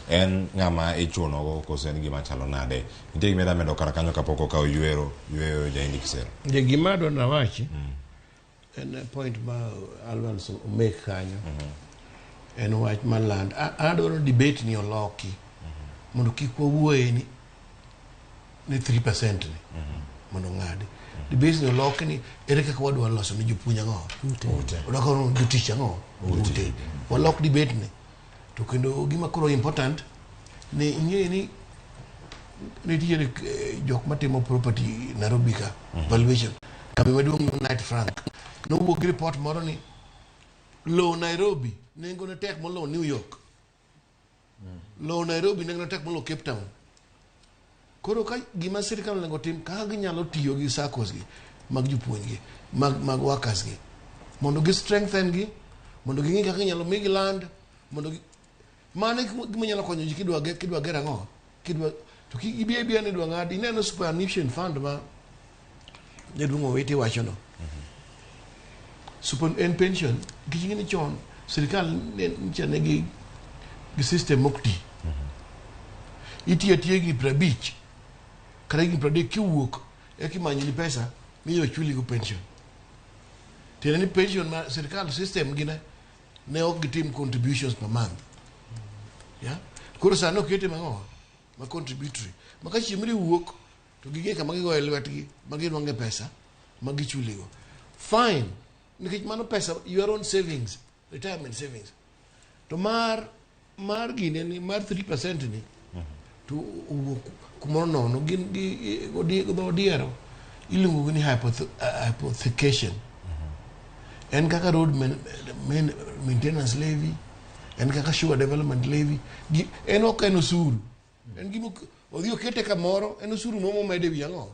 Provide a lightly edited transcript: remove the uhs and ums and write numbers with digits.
En ng'ama ichuno go koso en gima chalo nade? Nitie gima idwa medo kar kanyo kapok okawo yuero yueyo Jaindi Kisero. Je gima adwa nawachi en point ma Alvance omake kanyo en wach mar land. Adwaro debate ni oloki mondo kik wawuoye ni 3% ni mondo ng'adi. Debate ni oloki ni ere kaka wadwa loso ne jopuonj ang'o? Ute. Wadwa loso jotich ang'o? Ute. Walok debate ni. To kendo gima koro important ni ing'e ni nitiere jok matimo property Nairobi ka valuation kambi maduong' mar Knight Frank nowuok gi report moro ni lowo Nairobi nengone tek moloyo New York, lowo Nairobi nengone tek moloyo Cape Town. Koro ka gima sirikal onego tim kaka ginyalo tiyo gi SACCOs gi mag jopuonj gi mag workers gi mondo gi strengthen gi mondo ging'e kaka inyalo migi land mondo gi mano e gima nyalo konyo ji kidwa ger ang'o kidwa to kik ibi abiya ni idwa ng'ad ineno superannuation fund ma jaduong' Owiti wachono super en pension nikech ing'e ni chon sirikal ne nyicha ne gi system mok ti itiyo atiya gi 50 kata higni 30 kiwuok eka imanyoni pesa minyalo chuligo pension. Tiende ni pension ma sirikal system gi ne ok gitim contributions per month. Yeah? Koro sani okete mang'o? Ma contributory. Ma ka chieng' moro iwuok to ging'e kama gigoye lwetgi ma ginwang'e pesa ma gichuligo. Fine. Nikech mano pesa your own savings, retirement savings. To mar gine ni mar 3% ni to owuok kumoro nono gin gi dho odiero iluongo ni hypothecation. En kaka road maintenance levy, en kaka sugar development levy, en ok en osuru. En gima odhi okete kamoro, en osuru moro momed e wi ang'o?